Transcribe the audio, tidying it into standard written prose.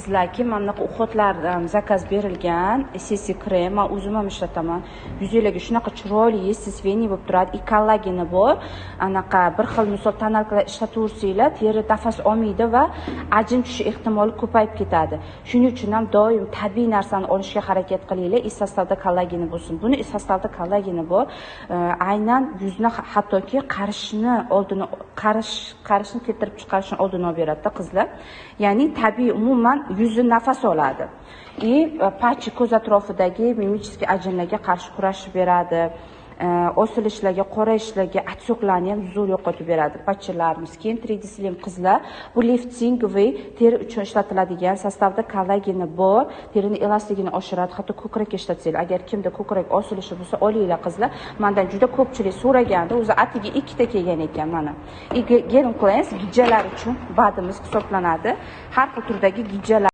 Sizlarki, mana bunaqa уход lardan заказ berilgan CC krem, man o'zim ham ishlataman. Yuzinglarga shunaqa chiroyli, естественный bo'lib turadi и kollageni bor. Anaqa bir xil, misol, тоналка lar ishlataversanglar, teri nafas olmaydi va ajin tushish ehtimoli ko'payib ketadi. Shuning uchun ham doim tabiiy narsani olishga harakat qilinglar и состав da kollageni bo'lsin. Buni состав da kollageni bor. Aynan yuzni, hattoki qarishni oldini, qarishni keltirib chiqarishni oldini olib beradida, qizlar. Ya'ni tabiiy, umuman yuzi nafas oladi и патчи, ko'z atrofidagi мимический ajinlarga qarshi kurashib beradi, osilishlarga, qorayishlarga, отёк larni ham zo'r yo'qotib beradi патчи larimiz. Keyin 3D Slim, qizlar, bu лифтинговый, teri uchun ishlatiladigan, состав da kollageni bor, terini elastikligini oshiradi. Hatto ko'krakka ishlatsanglar, agar kimda ko'krak osilishi bo'lsa, olinglar, qizlar. Mandan juda ko'pchilik so'ragandi, o'zi atigi ikkita kelgan ekan. Mana, и gel cleanse, gijjalar uchun БАД imiz hisoblanadi, har xil turdagi gijjalar.